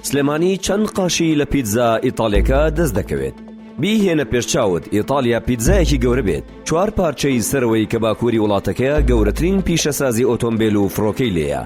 سلێمانی چەند قاشی لە پیتزا ئیتاڵیەکە دەست دەکەوێت. بیهێنە پێش چاوت ئیتاڵیا پیتزایەکی گەورە بێت، چوار پارچەی سەرەوەی کە باکووری وڵاتەکەیە گەورەترین پیشەسازی ئۆتۆمبێل و فڕۆکەی لێیە،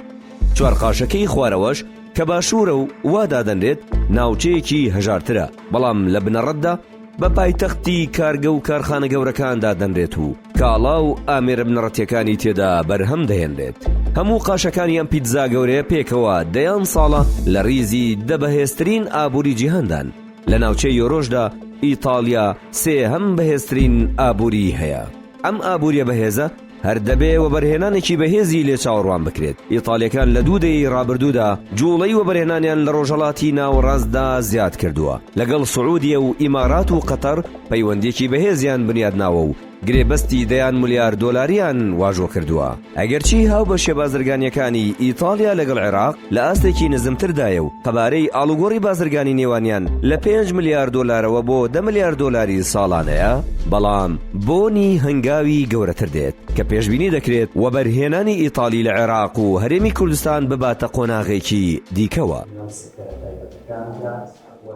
چوار قاشەکەی خوارەوەش کە باشوورە و وا دادەنرێت ناوچەیەکی هەژارترە، بەڵام لە بنەڕەتدا بە پایتەختی کارگە و کارخانە گەورەکان دادەنرێت و کاڵا و ئامێرە بنەڕەتیەکانی تێدا بەرهەم دەهێنرێت. هەموو قاشەکانی ئەم پیتزا گەورەیە پێکەوە دەیان ساڵە لە ریزی دە بەهێزترین ئابووری جیهاندان. لە ناوچەی یۆرۆشدا ئیتاڵیا سێهەم بەهێزترین ئابووریی هەیە. ئەم ئابووریە بەهێزە هەر دەبێ وەبەرهێنانێکی بەهێزی لێ چاوەڕوان بکرێت. ئیتاڵیەکان لە دوو دەیەی ڕابردوودا جووڵەی وەبەرهێنانیان لە ڕۆژهەڵاتی ناوەڕاستدا زیاد کردووە. لەگەڵ سعودیە و ئیمارات و قەتەر پەیوەندییەکی بەهێزیان بنیادناوە و گرێبەستی دەیان ملیار دۆلاریان واژۆ کردووە. ئەگەرچی هاوبەشیە بازرگانییەکانی ئیتاڵیا لەگەڵ عێراق لە ئاستێکی نزمتردایە و قەبارەی ئاڵوگۆڕی بازرگانی نێوانیان لە پێنج ملیار دۆلارەوە بۆ دە ملیار دۆلاری ساڵانەیە، بەڵام بۆنی هەنگاوی گەورەتر دێت کە پێشبینی دەکرێت وەبەرهێنانی ئیتاڵی لە عێراق و هەرێمی کوردستان بباتە قۆناغێکی دیکەوە.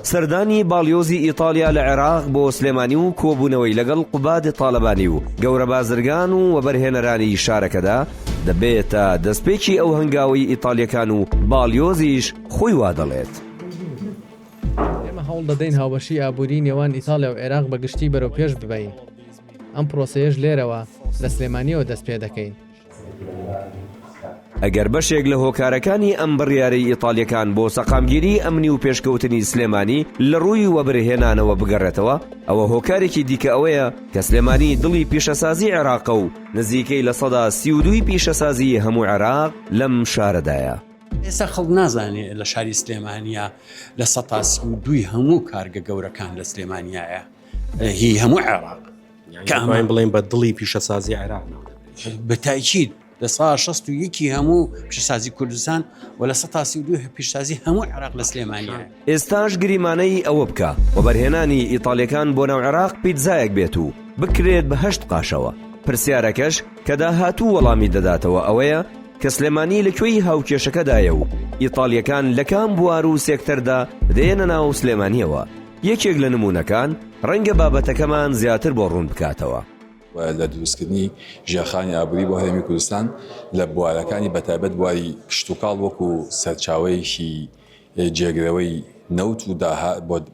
سەردانی باڵیۆزی ئیتاڵیا لە عێراق بۆ سلێمانی و کۆبوونەوەی لەگەڵ قوباد تاڵەبانی و گەورە بازرگان و وەبەرهێنەرانی شارەکەدا دەبێتە دەستپێکی ئەو هەنگاوەی ئیتاڵیەکان و باڵیۆزیش خۆی وا دەڵێت. ئێمە هەوڵ دەدەین هاوبەشیی ئابووریی نێوان ئیتاڵیا و عێراق بە گشتی بەرەو پێش ببەین. ئەم پرۆسەیەش لێرەوە، لە سلێمانییەوە دەست پێ دەکەین. ئەگەر بەشێک لە هۆکارەکانی ئەم بڕیارەی ئیتاڵیەکان بۆ سەقامگیری ئەمنی و پێشکەوتنی سلێمانی لە ڕووی وەبرهێنانەوە بگەڕێتەوە، ئەوە هۆکارێکی دیکە ئەوەیە کە سلێمانی دڵی پیشەسازی عێراقە و نزیکەی 32% ی پیشەسازی هەموو عێراق لەم شارەدایە. ئێستا خەڵک نازانێ لە شاری سلێمانیا 32% ی هەموو کارگە گەورەکان لە سلێمانیایە هی هەموو عێراق. کە بڵێن بە دڵی پیشەسازی عێراق بە تاکید لە سا 61 هەموو پیشەسازی کوردستان و لە 32 پیشسازی هەموو عێراق لە سلێمانیە. ئێستاش گریمانەی ئەوە بکە وەبەرهێنانی ئیتاڵیەکان بۆ ناو عێراق پیتزایەک بێت و بکرێت بە هەشت قاشەوە، پرسیارەکەش کە داهاتوو وەڵامی دەداتەوە ئەوەیە کە سلێمانی لە کوێی هاوکێشەکەدایە و ئیتاڵیەکان لە کام بوار و سێکتەردا دێنە ناو سلێمانیەوە؟ یەکێک لە نموونەکان ڕەنگە بابەتەکەمان زیاتر بۆ ڕوون بکاتەوە. و لە دروستکردنی ژێرخانی ئابووری بۆ هەرێمی کوردستان لە بوارەکانی بەتایبەت بواری کشتوکاڵ وەکو سەرچاوەیەکی جێگرەوەی نەوت و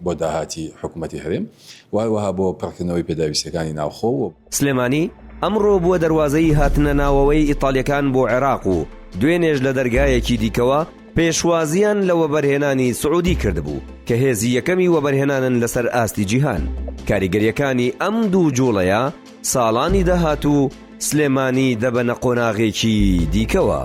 بۆ داهاتی حکوومەتی هەرێم و هەروەها بۆ پڕکردنەوەی پێداویستیەکانی ناوخۆ و. سلێمانی ئەمڕۆ بووە دەروازەی هاتنە ناوەوەی ئیتاڵیەکان بۆ عێراق و دوێنێش لە دەرگایەکی دیکەوە پێشوازییان لە وەبەرهێنانی سعودی کردبوو کە هێزی یەکەمی وەبەرهێنانن لەسەر ئاستی جیهان، کاریگەرییەکانی ئەم دوو جوڵەیە ساڵانی داهاتوو سلێمانی دەبەنە قۆناغێکی دیکەوە.